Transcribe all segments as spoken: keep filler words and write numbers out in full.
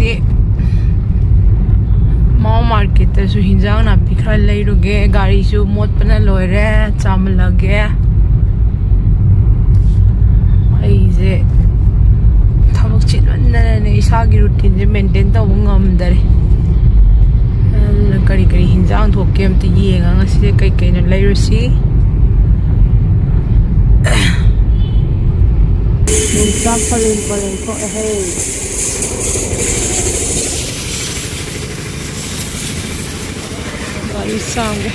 ꯗꯤ ꯃꯥꯎ ꯃꯥꯔꯀꯦꯠꯇꯁꯨ ꯍꯤꯟꯖꯥꯡ ꯅꯥꯄꯤ ꯈꯔ ꯂꯩꯔꯨꯒꯦ꯫ ꯒꯥꯔꯤꯁꯨ ꯃꯣꯠꯄꯅ ꯂꯣꯏꯔꯦ, ꯆꯥꯝꯍꯜꯂꯒꯦ꯫ ꯑꯩꯁꯦ ꯊꯕꯛ ꯆꯤꯟꯃꯟꯗꯅꯅꯦ, ꯏꯁꯥꯒꯤ ꯔꯨꯇꯤꯟꯁꯦ ꯃꯦꯟꯇꯦꯟ ꯇꯧꯕ ꯉꯝꯗꯔꯦ꯫ ꯑꯗꯨꯅ ꯀꯔꯤ ꯀꯔꯤ ꯍꯤꯟꯖꯥꯡ ꯊꯣꯛꯀꯦ ꯑꯝꯇ ꯌꯦꯡꯉꯒ, ꯉꯁꯤꯁꯦ ꯀꯩ ꯀꯩꯅꯣ ꯂꯩꯔꯨꯁꯤ꯫ ꯌꯣꯡꯆꯥꯛ ꯄꯔꯦꯡ ꯄꯔꯦꯡ ꯊꯣꯛꯑꯦꯍꯦ꯫ ꯒꯥꯔꯤ ꯆꯥꯝꯒꯦ꯫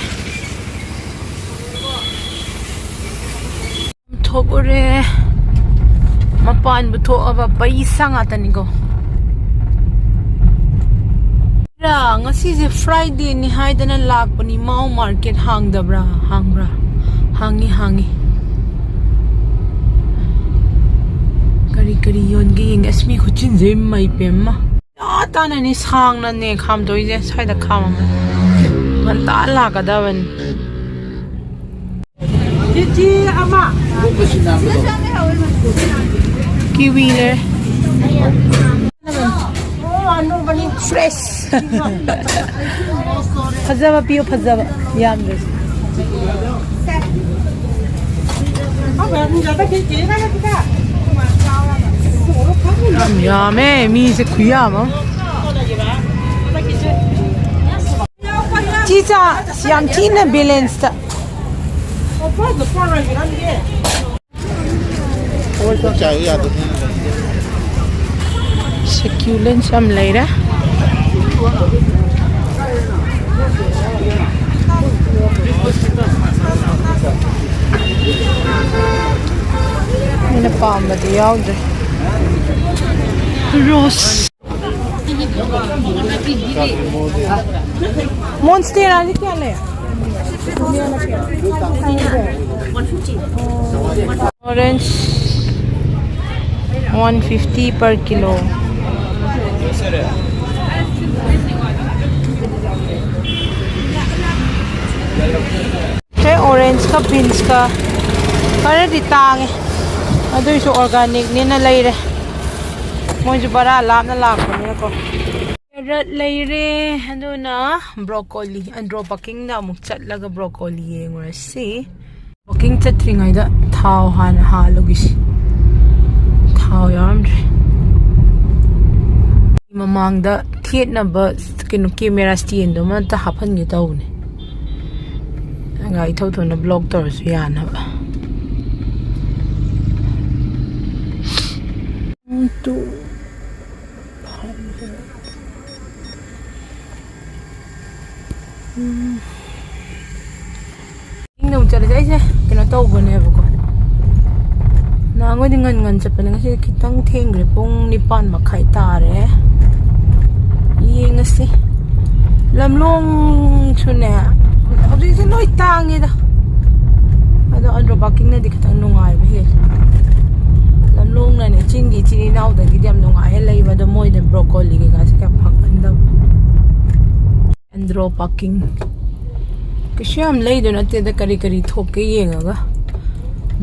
ꯊꯣꯛꯎꯔꯦ꯫ ꯃꯄꯥꯟꯕꯨ ꯊꯣꯛꯑꯕ ꯄꯩꯁꯥ ꯉꯥꯛꯇꯅꯤꯀꯣ꯫ ꯔꯥ, ꯉꯁꯤꯁꯦ ꯐ꯭ꯔꯥꯏꯗꯦꯅꯤ ꯍꯥꯏꯗꯅ ꯂꯥꯛꯄꯅꯤ꯫ ꯃꯥꯎ ꯃꯥꯔꯀꯦꯠ ꯍꯥꯡꯗꯕ꯭ꯔꯥ? ꯍꯥꯡꯕ꯭ꯔꯥ? ꯍꯥꯡꯉꯤ, ꯍꯥꯡꯉꯤ꯫ ꯀꯔꯤ ꯀꯔꯤ ꯌꯣꯟꯒꯦ ꯌꯦꯡꯒꯦ꯫ ꯑꯁ, ꯃꯤ ꯈꯨꯆꯤꯟꯁꯦ, ꯏꯃꯥꯏ ꯄꯦꯝꯃ꯫ ꯑꯥ ꯇꯥꯅꯅꯤ ꯁꯥꯡꯅꯅꯦ ꯈꯥꯝꯗꯣꯏꯁꯦ꯫ ꯁ꯭ꯋꯥꯏꯗ ꯈꯥꯝꯃꯝꯃꯦ꯫ ꯉꯟꯇꯥ ꯂꯥꯛꯀꯗꯕꯅꯤ꯫ ꯀꯦꯖꯤ ꯑꯃ꯫ ꯀꯤꯋꯤꯅꯦ꯫ ꯑꯣ, ꯑꯅꯧꯕꯅꯤ꯫ ꯐ꯭ꯔꯦꯁ꯫ ꯐꯖꯕ ꯄꯤꯌꯨ, ꯐꯖꯕ꯫ ꯌꯥꯝꯗ꯭ꯔꯁꯨ꯫ ꯌꯥꯝ ꯌꯥꯝꯃꯦ, ꯃꯤꯁꯦ ꯈꯨꯌꯥꯝ ꯑꯃ꯫ ꯆꯤꯆꯥ, ꯌꯥꯝ ꯊꯤꯅ ꯕꯦꯂꯦꯟꯁꯇ꯫ ꯁꯦꯀ꯭ꯌꯨꯂꯦꯟꯁ ꯌꯥꯝ ꯂꯩꯔꯦ꯫ ꯑꯩꯅ ꯄꯥꯝꯕꯗꯤ ꯌꯥꯎꯗ꯭ꯔꯦ꯫ ꯔꯣꯁ꯫ ꯃꯣꯟꯁꯇꯦꯔꯥꯗꯤ ꯀꯌꯥ ꯂꯩ? Orange one fifty per kilo꯫ ꯁꯦ, ꯑꯣꯔꯦꯟꯖꯀ ꯕꯤꯟꯁꯀ ꯈꯔꯗꯤ ꯇꯥꯡꯉꯦ, ꯑꯗꯨꯏꯁꯨ ꯑꯣꯔꯒꯥꯅꯤꯛꯅꯤꯅ ꯂꯩꯔꯦ꯫ ꯃꯣꯏꯁꯨ ꯕꯔꯥ ꯂꯥꯞꯅ ꯂꯥꯛꯄꯅꯤꯅꯀꯣ꯫ ꯀꯦꯔꯠ ꯂꯩꯔꯦ꯫ ꯑꯗꯨꯅ ꯕ꯭ꯔꯣꯀꯣꯂꯤ, ꯑꯟꯗ꯭ꯔꯣ ꯄꯥꯔꯀꯤꯡꯗ ꯑꯃꯨꯛ ꯆꯠꯂꯒ ꯕ꯭ꯔꯣꯀꯣꯂꯤ ꯌꯦꯡꯉꯨꯔꯁꯤ꯫ ꯋꯥꯛꯀꯤꯡ ꯆꯠꯇ꯭ꯔꯤꯉꯩꯗ ꯊꯥꯎ ꯍꯥꯟꯅ ꯍꯥꯜꯂꯨꯒꯤꯁꯤ꯫ ꯊꯥꯎ ꯌꯥꯎꯔꯝꯗ꯭ꯔꯦ꯫ ꯃꯃꯥꯡꯗ ꯊꯦꯠꯅꯕ ꯀꯩꯅꯣ ꯀꯦꯃꯦꯔꯥ ꯁ꯭ꯇꯦꯟꯗꯣ ꯑꯃꯇ ꯍꯥꯞꯍꯟꯒꯦ ꯇꯧꯕꯅꯦ꯫ ꯒꯥꯔꯤ ꯊꯧ ꯊꯧꯅ ꯕ꯭ꯂꯣꯛ ꯇꯧꯔꯁꯨ ꯌꯥꯅꯕ꯫ Two five hundred. ꯎꯝ꯫ ꯏꯪꯅ ꯑꯃꯨꯛ ꯆꯠꯂꯁꯦ꯫ ꯑꯩꯁꯦ ꯀꯩꯅꯣ ꯇꯧꯕꯅꯦꯕꯀꯣ, ꯅꯍꯥꯟꯈꯣꯏꯗꯤ ꯉꯟ ꯉꯟ ꯆꯠꯄꯅꯦ, ꯉꯁꯤꯗꯤ ꯈꯤꯇꯪ ꯊꯦꯡꯈ꯭ꯔꯦ, ꯄꯨꯡ ꯅꯤꯄꯥꯟ ꯃꯈꯥꯏ ꯇꯥꯔꯦ꯫ ꯌꯦꯡꯉꯁꯤ꯫ ꯂꯝꯂꯣꯡꯁꯨꯅꯦ ꯍꯧꯖꯤꯛꯁꯦ ꯂꯣꯏ ꯇꯥꯡꯉꯦꯗ, ꯑꯗꯣ ꯑꯟꯗ꯭ꯔꯣ ꯄꯥꯔꯀꯤꯡꯅꯗꯤ ꯈꯤꯇꯪ ꯅꯨꯡꯉꯥꯏꯕ ꯍꯦꯜꯂꯦ꯫ ꯂꯝꯂꯣꯡꯅꯅꯦ ꯆꯤꯡꯒꯤ ꯏꯆꯤꯜ ꯏꯅꯥꯎꯗꯒꯤꯗꯤ ꯌꯥꯝ ꯅꯨꯡꯉꯥꯏꯌꯦ ꯂꯩꯕ, ꯑꯗꯣ ꯃꯣꯏꯗ ꯕ꯭ꯔꯣꯀꯣꯂꯤ ꯀꯩꯀꯥꯁꯦ ꯀꯌꯥ ꯐꯪꯒꯟꯗꯕ꯫ ꯑꯟꯗ꯭ꯔꯣ ꯄꯥꯔꯀꯤꯡ ꯀꯩꯁꯨ ꯌꯥꯝ ꯂꯩꯗꯣꯏ ꯅꯠꯇꯦꯗ, ꯀꯔꯤ ꯀꯔꯤ ꯊꯣꯛꯀꯦ ꯌꯦꯡꯉꯒ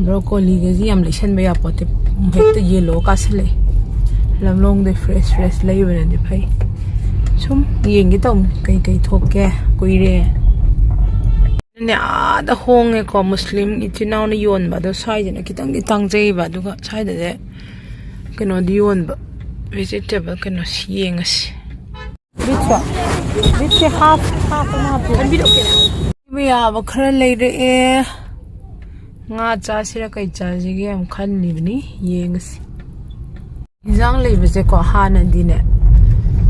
ꯕ꯭ꯔꯣꯀꯣꯂꯤꯒꯁꯤ ꯌꯥꯝ ꯂꯩꯁꯟꯕ ꯌꯥꯄꯣꯠꯇꯦ, ꯍꯦꯛꯇ ꯌꯦꯜꯂꯣ ꯀꯥꯁꯜꯂꯛꯑꯦ꯫ ꯂꯝꯂꯣꯡꯗꯩ ꯐ꯭ꯔꯦꯁ ꯐ꯭ꯔꯦꯁ ꯂꯩꯕꯅꯗꯤ ꯐꯩ꯫ ꯁꯨꯝ ꯌꯦꯡꯒꯦ ꯇꯧꯕꯅꯤ ꯀꯩ ꯀꯩ ꯊꯣꯛꯀꯦ꯫ ꯀꯨꯏꯔꯦ꯫ ꯅꯦ ꯑꯥꯗ ꯍꯣꯡꯉꯦꯀꯣ, ꯃꯨꯁꯂꯤꯝ ꯏꯆꯤꯟ ꯏꯅꯥꯎꯅ ꯌꯣꯟꯕ, ꯑꯗꯣ ꯁ꯭ꯋꯥꯏꯗꯅ ꯈꯤꯇꯪꯗꯤ ꯇꯥꯡꯖꯩꯕ, ꯑꯗꯨꯒ ꯁ꯭ꯋꯥꯏꯗꯗꯤ ꯀꯩꯅꯣꯗꯤ ꯌꯣꯟꯕ, ꯚꯦꯖꯤꯇꯦꯕꯜ ꯀꯩꯅꯣꯁꯤ ꯌꯦꯡꯉꯁꯤ꯫ ꯕꯤꯠꯁꯦ, ꯕꯤꯠꯁꯦ ꯍꯥꯞ, ꯍꯥꯞ ꯑꯃ ꯍꯥꯞꯄꯤꯔꯣ꯫ ꯂꯩꯕ ꯌꯥꯕ ꯈꯔ ꯂꯩꯔꯛꯑꯦ꯫ ꯉꯥ ꯆꯥꯁꯤꯔ ꯀꯩ ꯆꯥꯁꯤꯒꯦ ꯌꯥꯝ ꯈꯜꯂꯤꯕꯅꯤ, ꯌꯦꯡꯉꯁꯤ꯫ ꯏꯟꯖꯥꯡ ꯂꯩꯕꯁꯦꯀꯣ, ꯍꯥꯟꯅꯗꯤꯅꯦ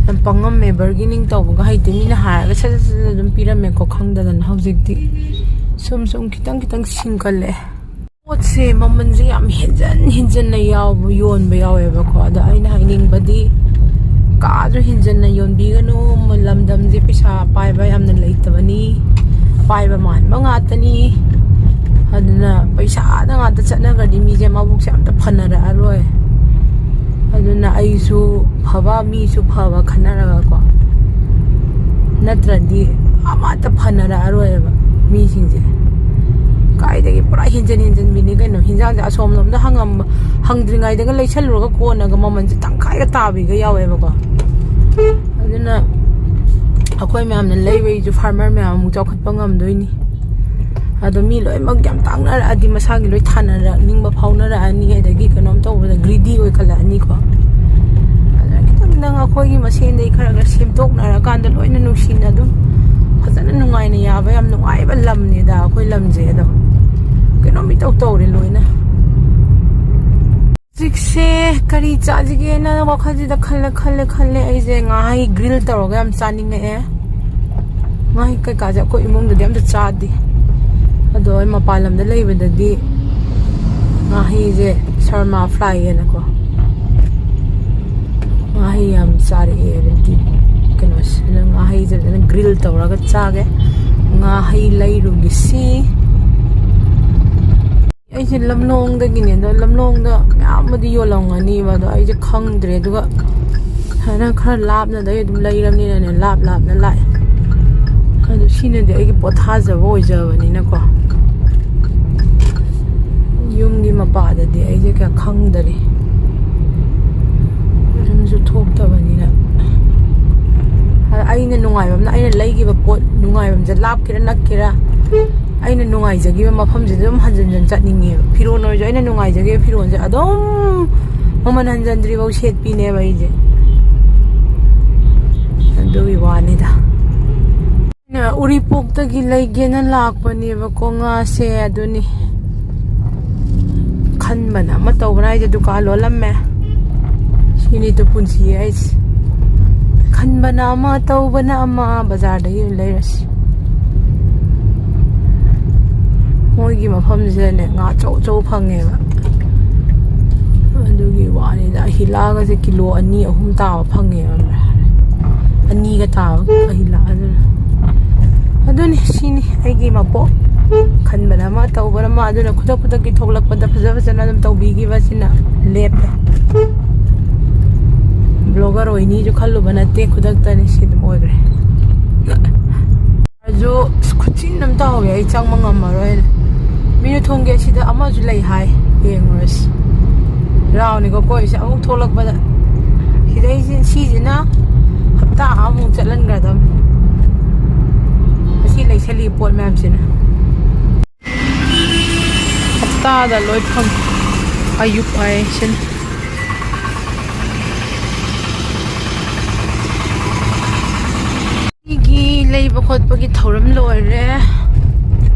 ꯌꯥꯝ ꯄꯪꯉꯝꯃꯦ, ꯕꯔꯒꯦꯅꯤꯡ ꯇꯧꯕꯒ ꯍꯩꯇꯦ, ꯃꯤꯅ ꯍꯥꯏꯔꯒ ꯁꯠ ꯁꯠ ꯁꯠ ꯑꯗꯨꯝ ꯄꯤꯔꯝꯃꯦꯀꯣ, ꯈꯪꯗꯗꯅ꯫ ꯍꯧꯖꯤꯛꯇꯤ ꯁꯨꯝ ꯁꯨꯝ ꯈꯤꯇꯪ ꯈꯤꯇꯪ ꯁꯤꯡꯀꯠꯂꯛꯑꯦ꯫ ꯄꯣꯠꯁꯦ ꯃꯃꯜꯁꯦ ꯌꯥꯝ ꯍꯦꯟꯖꯟ ꯍꯦꯟꯖꯟꯅ ꯌꯥꯎꯕ, ꯌꯣꯟꯕ ꯌꯥꯎꯋꯦꯕꯀꯣ꯫ ꯑꯗ ꯑꯩꯅ ꯍꯥꯏꯅꯤꯡꯕꯗꯤ, ꯀꯥꯁꯨ ꯍꯦꯟꯖꯟꯅ ꯌꯣꯟꯕꯤꯒꯅꯨ, ꯂꯝꯗꯝꯁꯦ ꯄꯩꯁꯥ ꯄꯥꯏꯕ ꯌꯥꯝꯅ ꯂꯩꯇꯕꯅꯤ, ꯄꯥꯏꯕ ꯃꯥꯟꯕ ꯉꯥꯛꯇꯅꯤ꯫ ꯑꯗꯨꯅ ꯄꯩꯁꯥꯗ ꯉꯥꯛꯇ ꯆꯠꯅꯈ꯭ꯔꯗꯤ ꯃꯤꯁꯦ ꯃꯕꯨꯛꯁꯦ ꯑꯝꯇ ꯐꯅꯔꯛꯑꯔꯣꯏ꯫ ꯑꯗꯨꯅ ꯑꯩꯁꯨ ꯐꯕ, ꯃꯤꯁꯨ ꯐꯕ ꯈꯟꯅꯔꯒꯀꯣ, ꯅꯠꯇ꯭ꯔꯗꯤ ꯑꯃꯠꯇ ꯐꯅꯔꯛꯑꯔꯣꯏꯕ ꯃꯤꯁꯤꯡꯁꯦ꯫ ꯀꯥꯏꯗꯒꯤ ꯄꯨꯔꯥ ꯍꯦꯟꯖꯟ ꯍꯦꯟꯖꯟꯕꯤꯅꯤ ꯀꯩꯅꯣ꯫ ꯍꯤꯟꯖꯥꯡꯁꯦ ꯑꯁꯣꯝꯂꯣꯝꯗ ꯍꯪꯉꯝꯕ, ꯍꯪꯗ꯭ꯔꯤꯉꯩꯗꯒ ꯂꯩꯁꯜꯂꯨꯔꯒ ꯀꯣꯟꯅꯒ ꯃꯃꯜꯁꯦ ꯇꯪꯈꯥꯏꯒ ꯇꯥꯕꯤꯒ ꯌꯥꯎꯋꯦꯕꯀꯣ꯫ ꯑꯗꯨꯅ ꯑꯩꯈꯣꯏ ꯃꯌꯥꯝꯅ ꯂꯩꯕꯩꯁꯨ farmer ꯃꯌꯥꯝ ꯑꯃꯨꯛ ꯆꯥꯎꯈꯠꯄ ꯉꯝꯗꯣꯏꯅꯤ꯫ ꯑꯗꯣ ꯃꯤ ꯂꯣꯏꯅꯃꯛ ꯌꯥꯝ ꯇꯥꯡꯅꯔꯛꯑꯗꯤ ꯃꯁꯥꯒꯤ ꯂꯣꯏ ꯊꯥꯅꯔꯛꯅꯤꯡꯕ ꯐꯥꯎꯅꯔꯛꯑꯅꯤ, ꯑꯗꯒꯤ ꯀꯩꯅꯣꯝ ꯇꯧꯕꯗ greedy ꯑꯣꯏꯈꯠꯂꯛꯑꯅꯤꯀꯣ꯫ ꯑꯗꯨꯅ ꯈꯤꯇꯪ ꯈꯤꯇꯪ ꯑꯩꯈꯣꯏꯒꯤ ꯃꯁꯦꯟꯗꯩ ꯈꯔ ꯈꯔ ꯁꯦꯝꯗꯣꯛꯅꯔꯀꯥꯟꯗ ꯂꯣꯏꯅ ꯅꯨꯡꯁꯤꯅ ꯑꯗꯨꯝ ꯐꯖꯅ ꯅꯨꯡꯉꯥꯏꯅ ꯌꯥꯕ ꯌꯥꯝ ꯅꯨꯡꯉꯥꯏꯕ ꯂꯝꯅꯤꯗ ꯑꯩꯈꯣꯏ ꯂꯝꯁꯦ꯫ ꯑꯗꯣ ꯀꯩꯅꯣꯝ ꯏꯇꯧ ꯇꯧꯔꯦ ꯂꯣꯏꯅ꯫ ꯍꯧꯖꯤꯛꯁꯦ ꯀꯔꯤ ꯆꯥꯁꯤꯒꯦꯅ ꯋꯥꯈꯜꯁꯤꯗ ꯈꯜꯂꯦ ꯈꯜꯂꯦ ꯈꯜꯂꯦ꯫ ꯑꯩꯁꯦ ꯉꯥꯍꯩ grill ꯇꯧꯔꯒ ꯌꯥꯝ ꯆꯥꯅꯤꯡꯉꯛꯑꯦ꯫ ꯉꯥꯍꯩ ꯀꯩꯀꯥꯁꯦ ꯑꯩꯈꯣꯏ ꯏꯃꯨꯡꯗꯗꯤ ꯑꯝꯇ ꯆꯥꯗꯦ꯫ ꯑꯗꯣ ꯑꯩ ꯃꯄꯥꯟ ꯂꯝꯗ ꯂꯩꯕꯗꯗꯤ ꯉꯥꯍꯩꯁꯦ ꯁꯔꯃꯥ fry ꯍꯥꯏꯅꯀꯣ, ꯉꯥꯍꯩ ꯌꯥꯝ ꯆꯥꯔꯛꯑꯦ꯫ ꯑꯗꯩꯗꯤ ꯀꯩꯅꯣꯁꯤꯅ, ꯉꯥꯍꯩꯁꯦ ꯐꯖꯅ grill ꯇꯧꯔꯒ ꯆꯥꯒꯦ꯫ ꯉꯥꯍꯩ ꯂꯩꯔꯨꯒꯦꯁꯤ꯫ ꯑꯩꯁꯦ ꯂꯝꯂꯣꯡꯗꯒꯤꯅꯦ, ꯑꯗꯣ ꯂꯝꯂꯣꯡꯗ ꯃꯌꯥꯝꯕꯨꯗꯤ ꯌꯣꯜꯂꯝꯒꯅꯤꯕ, ꯑꯗꯣ ꯑꯩꯁꯦ ꯈꯪꯗ꯭ꯔꯦ꯫ ꯑꯗꯨꯒ ꯁꯨꯃꯥꯏꯅ ꯈꯔ ꯂꯥꯞꯅꯗꯩ ꯑꯗꯨꯝ ꯂꯩꯔꯕꯅꯤꯅꯅꯦ, ꯂꯥꯞ ꯂꯥꯞꯅ ꯂꯥꯛꯑꯦ꯫ ꯑꯗꯣ ꯁꯤꯅꯗꯤ ꯑꯩꯒꯤ ꯄꯣꯊꯥꯖꯕ ꯑꯣꯏꯖꯕꯅꯤꯅꯀꯣ꯫ ꯌꯨꯝꯒꯤ ꯃꯄꯥꯗꯗꯤ ꯑꯩꯁꯦ ꯀꯌꯥ ꯈꯪꯗꯔꯤ, ꯌꯨꯝꯁꯨ ꯊꯣꯛꯇꯕꯅꯤꯅ꯫ ꯑꯗ ꯑꯩꯅ ꯅꯨꯡꯉꯥꯏꯕ ꯑꯃꯅ, ꯑꯩꯅ ꯂꯩꯈꯤꯕ ꯄꯣꯠ ꯅꯨꯡꯉꯥꯏꯕ ꯑꯃꯁꯦ ꯂꯥꯞꯀꯦꯔꯥ ꯅꯛꯀꯦꯔꯥ, ꯑꯩꯅ ꯅꯨꯡꯉꯥꯏꯖꯈꯤꯕ ꯃꯐꯝꯁꯤꯗ ꯑꯗꯨꯝ ꯍꯟꯖꯤꯟ ꯍꯟꯖꯤꯟ ꯆꯠꯅꯤꯡꯉꯦꯕ꯫ ꯐꯤꯔꯣꯜ ꯑꯣꯏꯔꯁꯨ ꯑꯩꯅ ꯅꯨꯡꯉꯥꯏꯖꯈꯤꯕ ꯐꯤꯔꯣꯜꯁꯦ ꯑꯗꯨꯝ ꯃꯃꯜ ꯍꯟꯖꯤꯟꯗ꯭ꯔꯤꯐꯥꯎ ꯁꯦꯠꯄꯤꯅꯦꯕ ꯑꯩꯁꯦ꯫ ꯑꯗꯨꯒꯤ ꯋꯥꯅꯤꯗ꯫ ꯑꯩꯅ ꯎꯔꯤꯄꯣꯛꯇꯒꯤ ꯂꯩꯒꯦꯅ ꯂꯥꯛꯄꯅꯦꯕꯀꯣ ꯉꯥꯁꯦ꯫ ꯑꯗꯨꯅꯤ, ꯈꯟꯕꯅ ꯑꯃ ꯇꯧꯕꯅ, ꯑꯩꯁꯦ ꯗꯨꯀꯥꯟ ꯂꯣꯜꯂꯝꯃꯦ꯫ ꯁꯤꯅꯤꯗ ꯄꯨꯟꯁꯤ ꯍꯥꯏꯁꯦ꯫ ꯈꯟꯕꯅ ꯑꯃ, ꯇꯧꯕꯅ ꯑꯃ, ꯕꯖꯥꯔꯗꯒꯤ ꯑꯣꯏꯅ ꯂꯩꯔꯁꯤ꯫ ꯃꯣꯏꯒꯤ ꯃꯐꯝꯁꯤꯗꯅꯦ ꯉꯥ ꯑꯆꯧ ꯑꯆꯧ ꯐꯪꯉꯦꯕ꯫ ꯑꯗꯨꯒꯤ ꯋꯥꯅꯤꯗ, ꯑꯍꯤꯂꯥꯒꯁꯦ ꯀꯤꯂꯣ ꯑꯅꯤ ꯑꯍꯨꯝ ꯇꯥꯕ ꯐꯪꯉꯦꯕ꯫ ꯑꯅꯤꯒ ꯇꯥꯕ ꯑꯍꯤꯂꯥ꯫ ꯑꯗꯨꯅ, ꯑꯗꯨꯅꯤ, ꯁꯤꯅꯤ ꯑꯩꯒꯤ ꯃꯄꯣꯛ꯫ ꯈꯟꯕꯅ ꯑꯃ, ꯇꯧꯕꯅ ꯑꯃ꯫ ꯑꯗꯨꯅ ꯈꯨꯗꯛ ꯈꯨꯗꯛꯀꯤ ꯊꯣꯛꯂꯛꯄꯗ ꯐꯖ ꯐꯖꯅ ꯑꯗꯨꯝ ꯇꯧꯕꯤꯈꯤꯕꯁꯤꯅ ꯂꯦꯞꯄꯦ꯫ Blogger ꯑꯣꯏꯅꯤꯁꯨ ꯈꯜꯂꯨꯕ ꯅꯠꯇꯦ, ꯈꯨꯗꯛꯇꯅꯤ ꯁꯤ ꯑꯗꯨꯝ ꯑꯣꯏꯈ꯭ꯔꯦ꯫ ꯑꯗꯨ ꯈꯨꯠꯆꯤꯟ ꯑꯃ ꯇꯧꯍꯧꯋꯦ, ꯑꯩ ꯆꯪꯕ ꯉꯝꯃꯔꯣꯏꯅ꯫ ꯃꯤꯅꯨ ꯊꯣꯡꯒꯤ ꯑꯁꯤꯗ ꯑꯃꯁꯨ ꯂꯩ ꯍꯥꯏ꯫ ꯌꯦꯡꯉꯨꯔꯁꯤ꯫ ꯔꯥꯎꯅꯤꯀꯣ ꯀꯣꯏꯁꯦ ꯑꯃꯨꯛ ꯊꯣꯛꯂꯛꯄꯗ꯫ ꯁꯤꯗꯩꯁꯤ, ꯁꯤꯁꯤꯅ ꯍꯞꯇꯥ ꯑꯃꯃꯨꯛ ꯆꯠꯍꯟꯈ꯭ꯔꯗꯕꯅꯤ꯫ ꯑꯁꯤ ꯂꯩꯁꯜꯂꯤ ꯄꯣꯠ ꯃꯌꯥꯝꯁꯤꯅ꯫ ꯍꯞꯇꯥꯗ ꯂꯣꯏ ꯐꯪ꯫ ꯑꯌꯨꯛ ꯍꯥꯏꯁꯤꯅ꯫ ꯑꯩꯒꯤ ꯂꯩꯕ ꯈꯣꯠꯄꯒꯤ ꯊꯧꯔꯝ ꯂꯣꯏꯔꯦ꯫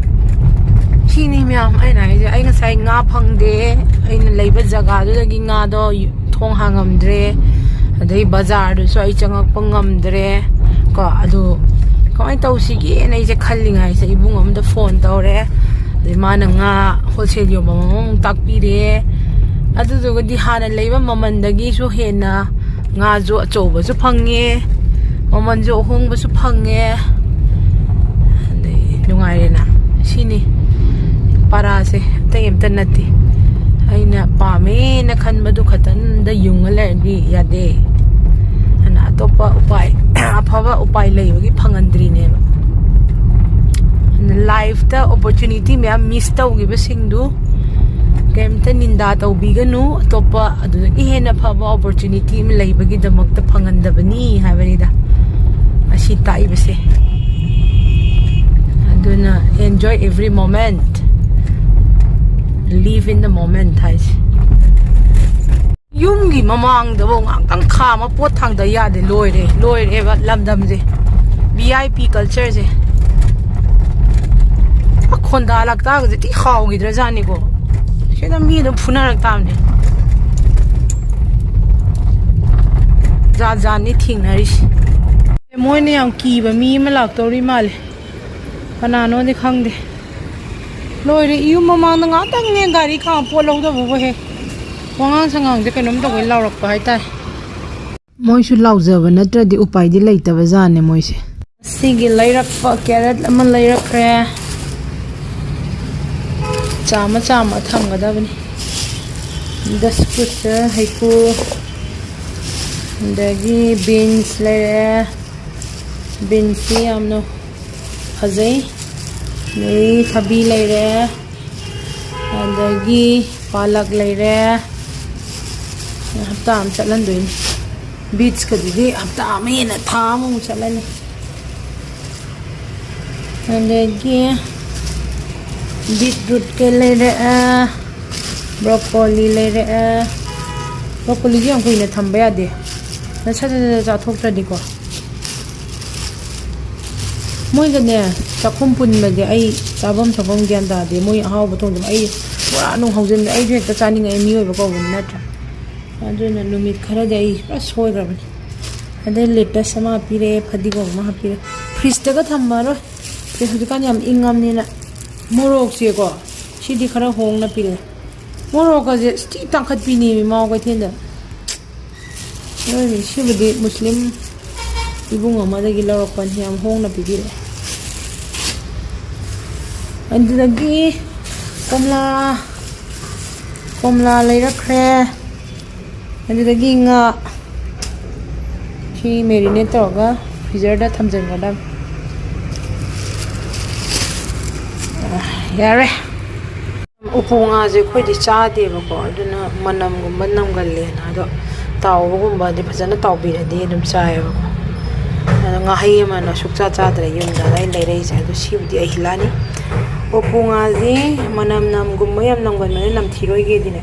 ꯁꯤꯅꯤ ꯃꯌꯥꯝ ꯑꯩꯅ ꯍꯥꯏꯁꯦ꯫ ꯑꯩ ꯉꯁꯥꯏ ꯉꯥ ꯐꯪꯗꯦ꯫ ꯑꯩꯅ ꯂꯩꯕ ꯖꯒꯥꯗꯨꯗꯒꯤ ꯉꯥꯗꯣ ꯊꯣꯡ ꯍꯥꯡꯉꯝꯗ꯭ꯔꯦ꯫ ꯑꯗꯩ ꯕꯖꯥꯔꯗꯨꯁꯨ ꯑꯩ ꯆꯪꯉꯛꯄ ꯉꯝꯗ꯭ꯔꯦ꯫ ꯀꯣ, ꯑꯗꯨ ꯀꯃꯥꯏꯅ ꯇꯧꯁꯤꯒꯦꯅ ꯑꯩꯁꯦ ꯈꯜꯂꯤꯉꯩꯁꯤꯗ ꯏꯕꯨꯡ ꯑꯃꯗ ꯐꯣꯟ ꯇꯧꯔꯦ꯫ ꯑꯗꯩ ꯃꯥꯅ ꯉꯥ ꯍꯣꯜꯁꯦꯜ ꯌꯣꯟꯕ ꯑꯃꯃꯨꯛ ꯇꯥꯛꯄꯤꯔꯦ꯫ ꯑꯗꯨꯗꯨꯒꯗꯤ ꯍꯥꯟꯅ ꯂꯩꯕ ꯃꯃꯜꯗꯒꯤꯁꯨ ꯍꯦꯟꯅ ꯉꯥꯁꯨ ꯑꯆꯧꯕꯁꯨ ꯐꯪꯉꯦ, ꯃꯃꯜꯁꯨ ꯑꯍꯣꯡꯕꯁꯨ ꯐꯪꯉꯦ꯫ ꯑꯗꯩ ꯅꯨꯡꯉꯥꯏꯔꯦꯅ꯫ ꯁꯤꯅꯤ ꯄꯔꯥꯁꯦ, ꯑꯇꯩ ꯑꯝꯇ ꯅꯠꯇꯦ꯫ ꯑꯩꯅ ꯄꯥꯝꯃꯦꯅ ꯈꯟꯕꯗꯨ ꯈꯛꯇꯪꯗ ꯌꯨꯡꯉ ꯂꯩꯔꯗꯤ ꯌꯥꯗꯦ꯫ ꯑꯗꯨꯅ ꯑꯇꯣꯞꯄ ꯎꯄꯥꯏ, ꯑꯐꯕ ꯎꯄꯥꯏ ꯂꯩꯕꯒꯤ ꯐꯪꯍꯟꯗ꯭ꯔꯤꯅꯦꯕ꯫ ꯑꯗꯨꯅ ꯂꯥꯏꯐꯇ ꯑꯣꯄꯣꯔꯆꯨꯅꯤꯇꯤ ꯃꯌꯥꯝ ꯃꯤꯁ ꯇꯧꯈꯤꯕꯁꯤꯡꯗꯨ ꯀꯩꯝꯇ ꯅꯤꯟꯗꯥ ꯇꯧꯕꯤꯒꯅꯨ꯫ ꯑꯇꯣꯞꯄ ꯑꯗꯨꯗꯒꯤ ꯍꯦꯟꯅ ꯐꯕ ꯑꯣꯄꯣꯔꯆꯨꯅꯤꯇꯤ ꯑꯃ ꯂꯩꯕꯒꯤꯗꯃꯛꯇ ꯐꯪꯍꯟꯗꯕꯅꯤ ꯍꯥꯏꯕꯅꯤꯗ ꯑꯁꯤ ꯇꯥꯛꯏꯕꯁꯦ꯫ ꯑꯗꯨꯅ enjoy every moment, live in the moment ꯍꯥꯏꯁꯦ꯫ ꯌꯨꯝꯒꯤ ꯃꯃꯥꯡꯗꯐꯥꯎ ꯉꯥꯛꯇꯪ ꯈꯥꯝꯃ ꯄꯣꯠ ꯊꯥꯡꯗ ꯌꯥꯗꯦ꯫ ꯂꯣꯏꯔꯦ, ꯂꯣꯏꯔꯦꯕ ꯂꯝꯗꯝꯁꯦ꯫ ꯚꯤ ꯑꯥꯏ ꯄꯤ ꯀꯜꯆꯔꯁꯦ꯫ ꯑ, ꯈꯣꯟꯗꯥ ꯂꯥꯛꯇꯥꯒꯁꯦ ꯊꯤ ꯍꯥꯎꯈꯤꯗ꯭ꯔꯖꯥꯠꯅꯤꯀꯣ꯫ ꯁꯤꯗ ꯃꯤ ꯑꯗꯨꯝ ꯐꯨꯅꯔꯛ ꯇꯥꯕꯅꯦ꯫ ꯖꯥꯠ ꯖꯥꯠꯅꯤ ꯊꯦꯡꯅꯔꯤꯁꯦ꯫ ꯃꯣꯏꯅ ꯌꯥꯝ ꯀꯤꯕ ꯃꯤ ꯑꯃ ꯂꯥꯛꯇꯧꯔꯤ ꯃꯥꯜꯂꯦ꯫ ꯀꯅꯥꯅꯣꯗꯤ ꯈꯪꯗꯦ꯫ ꯂꯣꯏꯔꯦ, ꯌꯨꯝ ꯃꯃꯥꯡꯗ ꯉꯥꯛꯇꯪꯅꯦ ꯒꯥꯔꯤ ꯈꯥꯝ ꯄꯣꯠ ꯂꯧꯗꯕꯕꯨ ꯍꯦ꯫ ꯋꯥꯉꯥꯡ ꯁꯉꯥꯡꯁꯦ ꯀꯩꯅꯣꯝ ꯇꯧꯕꯩ ꯂꯥꯎꯔꯛꯄ ꯍꯥꯏꯇꯥꯔꯦ꯫ ꯃꯣꯏꯁꯨ ꯂꯥꯎꯖꯕ ꯅꯠꯇ꯭ꯔꯗꯤ ꯎꯄꯥꯏꯗꯤ ꯂꯩꯇꯕ ꯖꯥꯠꯅꯦ ꯃꯣꯏꯁꯦ꯫ ꯁꯤꯒꯤ ꯂꯩꯔꯛꯄ ꯀꯦꯔꯠ ꯑꯃ ꯂꯩꯔꯛꯈ꯭ꯔꯦ꯫ ꯆꯥꯝꯃ ꯆꯥꯝꯃ ꯊꯝꯒꯗꯕꯅꯤ꯫ ꯗꯁꯀꯨꯁ, ꯍꯩꯀꯨ, ꯑꯗꯒꯤ ꯕꯤꯟꯁ ꯂꯩꯔꯦ꯫ ꯕꯤꯟꯁꯁꯤ ꯌꯥꯝꯅ ꯐꯖꯩ꯫ ꯑꯗꯩ ꯊꯕꯤ ꯂꯩꯔꯦ꯫ ꯑꯗꯒꯤ ꯄꯥꯂꯛ ꯂꯩꯔꯦ, ꯍꯞꯇꯥ ꯑꯃ ꯆꯠꯍꯟꯗꯣꯏꯅꯤ꯫ ꯕꯤꯠꯁꯀꯗꯨꯗꯤ ꯍꯞꯇꯥ ꯑꯃ ꯍꯦꯟꯅ, ꯊꯥ ꯑꯃꯃꯨꯛ ꯆꯠꯂꯅꯤ꯫ ꯑꯗꯒꯤ ꯕꯤꯠꯔꯨꯠꯀ ꯂꯩꯔꯛꯑꯦ, ꯕ꯭ꯔꯣꯀꯣꯂꯤ ꯂꯩꯔꯛꯑꯦ꯫ ꯕ꯭ꯔꯣꯀꯣꯂꯤꯁꯦ ꯌꯥꯝ ꯀꯨꯏꯅ ꯊꯝꯕ ꯌꯥꯗꯦ, ꯅ ꯁꯠ ꯁꯠ ꯁꯠ ꯆꯥꯊꯣꯛꯇ꯭ꯔꯗꯤꯀꯣ꯫ ꯃꯣꯏꯒꯅꯦ, ꯆꯥꯛꯈꯨꯝ ꯄꯨꯟꯕꯁꯦ ꯑꯩ ꯆꯥꯐꯝ ꯊꯛꯐꯝ ꯒ꯭ꯌꯥꯟ ꯇꯥꯗꯦ꯫ ꯃꯣꯏ ꯑꯍꯥꯎꯕ ꯊꯣꯡꯗꯕ, ꯑꯩ ꯄꯨꯔꯥ ꯅꯨꯡ ꯍꯧꯖꯤꯟꯕ꯫ ꯑꯩꯁꯨ ꯍꯦꯛꯇ ꯆꯥꯅꯤꯡꯉꯛꯑꯦ, ꯃꯤꯑꯣꯏꯕ ꯀꯧꯕꯅꯤ ꯅꯠꯇ꯭ꯔꯥ? ꯑꯗꯨꯅ ꯅꯨꯃꯤꯠ ꯈꯔꯗꯤ ꯑꯩ ꯄꯨꯔꯥ ꯁꯣꯏꯈ꯭ꯔꯕꯅꯤ꯫ ꯑꯗꯩ ꯂꯦꯇꯁ ꯑꯃ ꯍꯥꯞꯄꯤꯔꯛꯑꯦ, ꯐꯗꯤꯒꯣꯝ ꯑꯃ ꯍꯥꯞꯄꯤꯔꯛꯑꯦ꯫ ꯐ꯭ꯔꯤꯖꯇꯒ ꯊꯝꯃꯔꯣꯏ꯫ ꯐ꯭ꯔꯤꯖ ꯍꯧꯖꯤꯛꯀꯥꯟ ꯌꯥꯝ ꯏꯪꯉꯕꯅꯤꯅ꯫ ꯃꯣꯔꯣꯛꯁꯦꯀꯣ, ꯁꯤꯗꯤ ꯈꯔ ꯍꯣꯡꯅ ꯄꯤꯔꯛꯑꯦ꯫ ꯃꯣꯔꯣꯛꯀꯁꯦ ꯁꯤꯊꯤ ꯇꯥꯡꯈꯠꯄꯤꯅꯦꯃꯤ ꯃꯥꯎ ꯀꯩꯊꯦꯜꯗ꯫ ꯅꯣꯏꯅꯦ, ꯁꯤꯕꯨꯗꯤ ꯃꯨꯁꯂꯤꯝ ꯏꯕꯨꯡ ꯑꯃꯗꯒꯤ ꯂꯧꯔꯛꯄꯅꯤ, ꯌꯥꯝ ꯍꯣꯡꯅ ꯄꯤꯕꯤꯔꯛꯑꯦ꯫ ꯑꯗꯨꯗꯒꯤ ꯀꯣꯝꯂꯥ, ꯀꯣꯝꯂꯥ ꯂꯩꯔꯛꯈ꯭ꯔꯦ꯫ ꯑꯗꯨꯗꯒꯤ ꯉꯥ, ꯁꯤ ꯃꯦꯔꯤꯅꯦꯠ ꯇꯧꯔꯒ ꯐ꯭ꯔꯤꯖꯔꯗ ꯊꯝꯖꯤꯟꯒꯗꯕꯅꯤ꯫ ꯑ, ꯌꯥꯔꯦ꯫ ꯎꯄꯨ ꯉꯥꯁꯦ ꯑꯩꯈꯣꯏꯗꯤ ꯆꯥꯗꯦꯕꯀꯣ, ꯑꯗꯨꯅ ꯃꯅꯝꯒꯨꯝꯕ ꯅꯝꯒꯜꯂꯦꯅ꯫ ꯑꯗꯣ ꯇꯥꯎꯕꯒꯨꯝꯕꯗꯤ ꯐꯖꯅ ꯇꯥꯎꯕꯤꯔꯗꯤ ꯑꯗꯨꯝ ꯆꯥꯏꯌꯦꯕꯀꯣ꯫ ꯑꯗꯣ ꯉꯥꯍꯩ ꯑꯃꯅ ꯁꯨꯛꯆꯥ ꯆꯥꯗ꯭ꯔꯦ ꯌꯨꯝꯗ ꯑꯩꯅ ꯂꯩꯔꯛꯏꯁꯦ꯫ ꯑꯗꯣ ꯁꯤꯕꯨꯗꯤ ꯑꯍꯤꯂꯥꯅꯤ꯫ ꯎꯄꯨ ꯉꯥꯁꯤ ꯃꯅꯝ ꯅꯝꯒꯨꯝꯕ ꯌꯥꯝ ꯅꯝꯒꯟꯕꯅꯦ, ꯅꯝꯊꯤꯔꯣꯏꯒꯦꯗꯤꯅꯦ,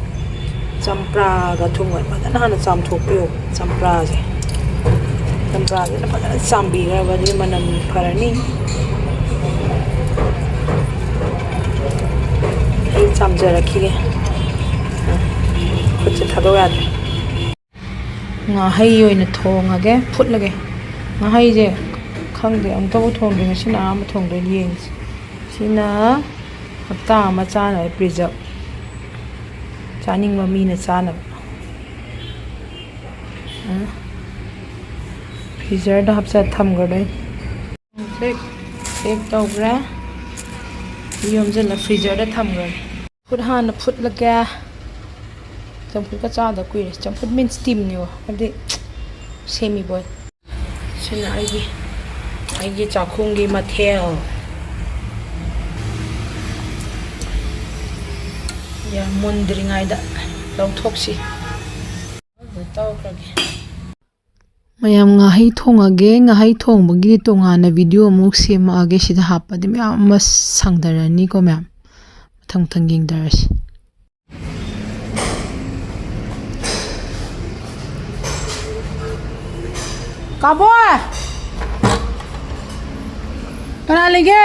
ꯆꯝꯄ꯭ꯔꯥꯒ ꯊꯨꯝꯒ ꯐꯖꯅ ꯍꯥꯟꯅ ꯆꯥꯝꯊꯣꯛꯄꯤꯌꯣ꯫ ꯆꯝꯄ꯭ꯔꯥꯁꯦ, ꯆꯝꯄ꯭ꯔꯥꯁꯤꯅ ꯐꯖꯅ ꯆꯥꯝꯕꯤꯈ꯭ꯔꯕꯗꯤ ꯃꯅꯝ ꯐꯔꯅꯤ꯫ ꯑꯩ ꯆꯥꯝꯖꯔꯛꯈꯤꯒꯦ꯫ ꯈꯨꯠꯁꯦ ꯊꯥꯗꯣꯛ ꯌꯥꯗ꯭ꯔꯦ꯫ ꯉꯥꯍꯩ ꯑꯣꯏꯅ ꯊꯣꯡꯉꯒꯦ, ꯐꯨꯠꯂꯒꯦ꯫ ꯉꯥꯍꯩꯁꯦ ꯈꯪꯗꯦ, ꯑꯃꯨꯛꯇꯕꯨ ꯊꯣꯡꯗ꯭ꯔꯤ, ꯉꯁꯤꯅ ꯑꯍꯥꯟꯕ ꯊꯣꯡꯗꯣꯏꯅꯤ꯫ ꯌꯦꯡꯁꯤ꯫ ꯁꯤꯅ ꯍꯞꯇꯥ ꯑꯃ ꯆꯥꯅꯕ ꯄ꯭ꯔꯤꯖꯔꯞ, ꯆꯥꯅꯤꯡꯕ ꯃꯤꯅ ꯆꯥꯅꯕ꯫ ꯐ꯭ꯔꯤꯖꯔꯗ ꯍꯥꯞꯆ ꯊꯝꯈ꯭ꯔꯗꯣꯏꯅꯤ꯫ ꯄꯦꯛ, ꯄꯦꯛ ꯇꯧꯈ꯭ꯔꯦ꯫ ꯌꯣꯝꯁꯤꯜꯂ ꯐ꯭ꯔꯤꯖꯔꯗ ꯊꯝꯈ꯭ꯔꯒꯦ꯫ ꯆꯝꯐꯨꯠ ꯍꯥꯟꯅ ꯐꯨꯠꯂꯒꯦ꯫ ꯆꯝꯐꯨꯠꯀ ꯆꯥꯗ ꯀꯨꯏꯔꯦ꯫ ꯆꯝꯐꯨꯠ ꯃꯤꯟꯁ ꯁ꯭ꯇꯤꯝꯅꯦꯕ, ꯍꯥꯏꯕꯗꯤ ꯁꯦꯃꯤ ꯕꯣꯏꯜ꯫ ꯁꯤꯅ ꯑꯩꯒꯤ, ꯑꯩꯒꯤ ꯆꯥꯛꯈꯨꯝꯒꯤ ꯃꯊꯦꯜ꯫ ꯌꯥꯝ ꯃꯨꯟꯗ꯭ꯔꯤꯉꯩꯗ ꯂꯧꯊꯣꯛꯁꯤ꯫ ꯇꯧꯈ꯭ꯔꯒꯦ꯫ ꯃꯌꯥꯝ, ꯉꯥꯍꯩ ꯊꯣꯡꯉꯒꯦ꯫ ꯉꯥꯍꯩ ꯊꯣꯡꯕꯒꯤꯗꯤ ꯇꯣꯉꯥꯟꯅ ꯚꯤꯗꯤꯑꯣ ꯑꯃꯨꯛ ꯁꯦꯝꯃꯛꯑꯒꯦ꯫ ꯁꯤꯗ ꯍꯥꯞꯄꯗꯤ ꯃꯌꯥꯝ ꯑꯃ ꯁꯪꯗꯔꯅꯤꯀꯣ ꯃꯌꯥꯝ꯫ ꯃꯊꯪ ꯃꯊꯪ ꯌꯦꯡꯗꯔꯁꯤ꯫ ꯀꯥꯕꯣꯏ! ꯀꯅꯥ ꯂꯩꯒꯦ?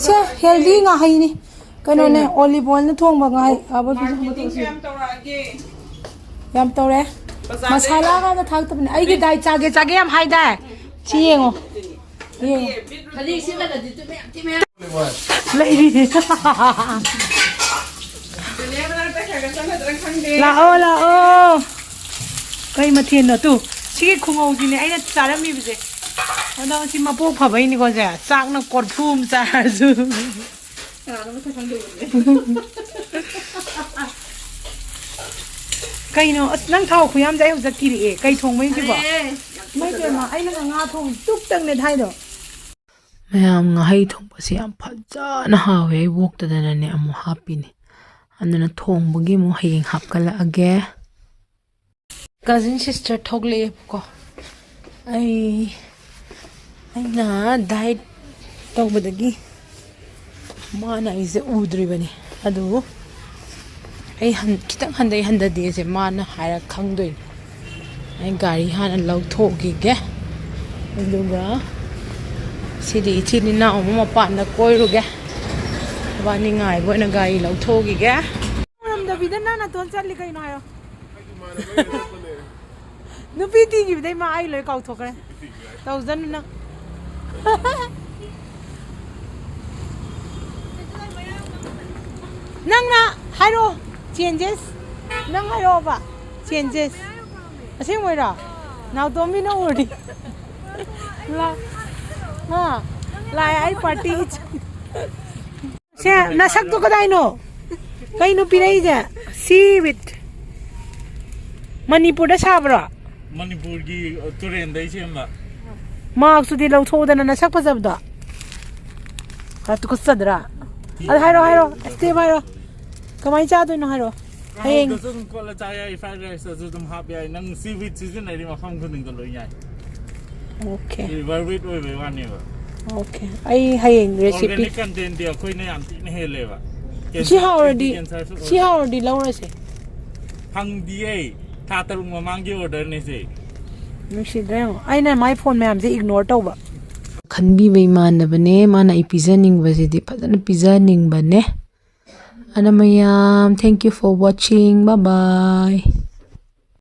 ꯁꯦ, ꯍꯦꯜꯗꯤ ꯉꯥꯍꯩꯅꯤ꯫ ꯀꯩꯅꯣꯅꯦ, ꯑꯣꯂꯤꯚ ꯑꯣꯏꯜꯅ ꯊꯣꯡꯕ ꯉꯥꯍꯩ꯫ ꯀꯥꯕꯣꯏ, ꯌꯥꯝ ꯇꯧꯔꯦ꯫ ꯃꯁꯥꯂꯥꯒ ꯑꯝꯇ ꯊꯥꯛꯇꯕꯅꯦ꯫ ꯑꯩꯒꯤ ꯗꯥꯏꯠ ꯆꯥꯒꯦ, ꯆꯥꯒꯦ ꯌꯥꯝ ꯍꯥꯏꯗꯥꯏ? ꯁꯤ ꯌꯦꯡꯉꯣ꯫ ꯌꯦꯡꯉꯣ꯫ ꯂꯩꯔꯤ꯫ ꯂꯥꯛꯑꯣ, ꯂꯥꯛꯑꯣ꯫ ꯀꯩ ꯃꯊꯦꯜꯅꯣ? ꯇꯨ, ꯁꯤꯒꯤ ꯈꯨꯉꯧꯁꯤꯅꯦ ꯑꯩꯅ ꯆꯥꯔꯝꯃꯤꯕꯁꯦ꯫ ꯑꯗꯣ ꯁꯤ ꯃꯄꯣꯛ ꯐꯕꯩꯅꯤꯀꯣ ꯁꯦ꯫ ꯆꯥꯛꯅ ꯀꯣꯔꯐꯨ ꯑꯃ ꯆꯥꯔꯁꯨ꯫ ꯀꯅꯥꯅꯣ ꯃꯁꯛ ꯈꯪꯗꯕꯅꯦ? ꯀꯩꯅꯣ? ꯑꯁ, ꯅꯪ ꯊꯥꯎ ꯈꯨꯌꯥꯝꯁꯦ ꯑꯩ ꯍꯧꯖꯤꯛ ꯀꯤꯔꯛꯑꯦ꯫ ꯀꯩ ꯊꯣꯡꯕꯩꯅꯣ ꯁꯤꯕꯣ? ꯑꯔꯦ, ꯌꯥꯝ ꯏꯃꯥꯏ ꯄꯦꯝꯃ, ꯑꯩꯅ ꯉꯥ ꯊꯣꯡ ꯇꯨꯞ ꯇꯪꯅꯦ ꯊꯥꯏꯗꯣ꯫ ꯃꯌꯥꯝ, ꯉꯥꯍꯩ ꯊꯣꯡꯕꯁꯦ ꯌꯥꯝ ꯐꯖꯅ ꯍꯥꯎꯋꯦ꯫ ꯑꯩ ꯑꯣꯛꯇꯗꯅꯅꯦ ꯑꯃꯨꯛ ꯍꯥꯞꯄꯤꯅꯦ꯫ ꯑꯗꯨꯅ ꯊꯣꯡꯕꯒꯤ ꯑꯃꯨꯛ ꯍꯌꯦꯡ ꯍꯥꯞꯀꯠꯂꯛꯑꯒꯦ꯫ Cousin sister ꯊꯣꯛꯂꯛꯑꯦꯕꯀꯣ꯫ ꯑꯩ, ꯑꯩꯅ ꯗꯥꯏꯠ ꯇꯧꯕꯗꯒꯤ ꯃꯥꯅ ꯑꯩꯁꯦ ꯎꯗ꯭ꯔꯤꯕꯅꯤ꯫ ꯑꯗꯨ ꯑꯩ ꯍꯟ-, ꯈꯤꯇꯪ ꯍꯟꯊꯩ ꯍꯟꯊꯗꯦꯁꯦ ꯃꯥꯅ ꯍꯥꯏꯔ ꯈꯪꯗꯣꯏꯅꯤ꯫ ꯑꯩ ꯒꯥꯔꯤ ꯍꯥꯟꯅ ꯂꯧꯊꯣꯛꯈꯤꯒꯦ꯫ ꯑꯗꯨꯒ ꯁꯤꯗꯤ ꯏꯆꯤꯜ ꯏꯅꯥꯎ ꯑꯃ ꯃꯄꯥꯟꯗ ꯀꯣꯏꯔꯨꯒꯦ꯫ ꯏꯕꯥꯅꯤ ꯉꯥꯏꯕ ꯑꯣꯏꯅ ꯒꯥꯔꯤ ꯂꯧꯊꯣꯛꯈꯤꯒꯦ꯫ ꯎꯔꯝꯗꯕꯤꯗ ꯅꯪ ꯅꯇꯣꯟ ꯆꯠꯂꯤ ꯀꯩꯅꯣ ꯍꯥꯏꯌꯣ꯫ ꯅꯨꯄꯤ ꯊꯤꯈꯤꯕꯗꯩ ꯃꯥ ꯑꯩ ꯂꯣꯏ ꯀꯥꯎꯊꯣꯛꯈ꯭ꯔꯦ꯫ ꯇꯧꯖꯅꯨ ꯅꯪ꯫ ꯅꯪꯅ ꯍꯥꯏꯔꯛꯑꯣ, ꯆꯦꯟꯖꯦꯁ꯫ ꯅꯪ ꯍꯥꯏꯔꯛꯑꯣꯕ, ꯆꯦꯟꯖꯦꯁ꯫ ꯑꯁꯦꯡꯕꯩꯔꯣ? ꯅꯥꯎꯇꯣꯝꯕꯤꯅ ꯎꯔꯗꯤ꯫ ꯂꯥ-, ꯍꯥ? ꯂꯥꯛꯑꯦ ꯑꯩ ꯄꯥꯔꯇꯤ꯫ ꯁꯦ, ꯅꯁꯛꯇꯣ ꯀꯗꯥꯏꯅꯣ? ꯀꯩꯅꯣ ꯄꯤꯔꯛꯏꯁꯦ? ꯁꯤ ꯋꯤꯠ꯫ ꯃꯅꯤꯄꯨꯔꯗ ꯁꯥꯕ꯭ꯔꯣ? ꯃꯅꯤꯄꯨꯔꯒꯤ, ꯑ, ꯇꯨꯔꯦꯟꯗꯩ ꯁꯦꯝꯕ꯫ ꯃꯥꯛꯁꯇꯨꯗꯤ ꯂꯧꯊꯣꯛꯎꯗꯅ ꯅꯁꯛ ꯐꯖꯕꯗꯣ꯫ ꯈꯔ ꯇꯨꯀꯠꯆꯗ꯭ꯔꯥ? ꯑꯗ ꯍꯥꯏꯔꯣ, ꯍꯥꯏꯔꯣ, ꯁ꯭ꯇꯦꯞ ꯍꯥꯏꯔꯣ꯫ ꯀꯃꯥꯏꯅ ꯆꯥꯗꯣꯏꯅꯣ ꯍꯥꯏꯔꯣ꯫ ꯍꯌꯦꯡ꯫ ꯍꯥꯎꯗꯁꯨ ꯑꯗꯨꯝ ꯀꯣꯠꯂ ꯆꯥ ꯌꯥꯏ, ꯐ꯭ꯔꯥꯏꯗ ꯔꯥꯏꯁꯇꯁꯨ ꯑꯗꯨꯝ ꯍꯥꯞ ꯌꯥꯏ꯫ ꯅꯪ ꯁꯤ ꯋꯤꯠ ꯁꯤꯖꯤꯟꯅꯔꯤ ꯃꯐꯝ ꯈꯨꯗꯤꯡꯗ ꯂꯣꯏ ꯌꯥꯏ꯫ ꯑꯣꯀꯦ꯫ ꯔꯤꯚꯔ ꯋꯤꯠ ꯑꯣꯏꯕꯩ ꯋꯥꯅꯦꯕ꯫ ꯑꯣꯀꯦ꯫ ꯑꯩ ꯍꯌꯦꯡ ꯔꯦꯁꯤꯄꯤ꯫ ꯑꯣꯔꯒꯥꯅꯤꯛ ꯀꯟꯇꯦꯟꯗꯤ ꯑꯩꯈꯣꯏꯅ ꯌꯥꯝ ꯊꯤꯅ ꯍꯦꯜꯂꯦꯕ꯫ ꯁꯤ ꯍꯥꯎꯔꯗꯤ ꯀꯦꯟꯁꯔꯁꯨ ꯁꯤ ꯍꯥꯎꯔꯗꯤ ꯂꯧꯔꯁꯦ꯫ ꯐꯪꯗꯤꯌꯦ꯫ ꯊꯥ ꯇꯔꯨꯛ ꯃꯃꯥꯡꯒꯤ ꯑꯣꯔꯗꯔꯅꯦ ꯁꯦ꯫ ꯅꯨꯡꯁꯤꯗ꯭ꯔꯥ ꯌꯦꯡꯉꯣ꯫ ꯑꯩꯅ ꯃꯥꯏ ꯐꯣꯟ ꯃꯌꯥꯝꯁꯦ ꯏꯒꯅꯣꯔ ꯇꯧꯕ꯫ ꯈꯟꯕꯤꯕ ꯏꯃꯥꯟꯅꯕꯅꯦ꯫ ꯃꯥꯅ ꯑꯩ ꯄꯤꯖꯅꯤꯡꯕꯁꯤꯗꯤ ꯐꯖꯅ ꯄꯤꯖꯅꯤꯡꯕꯅꯦ꯫ ꯑꯅ ꯃꯌꯥꯝ, thank you for watching, bye bye꯫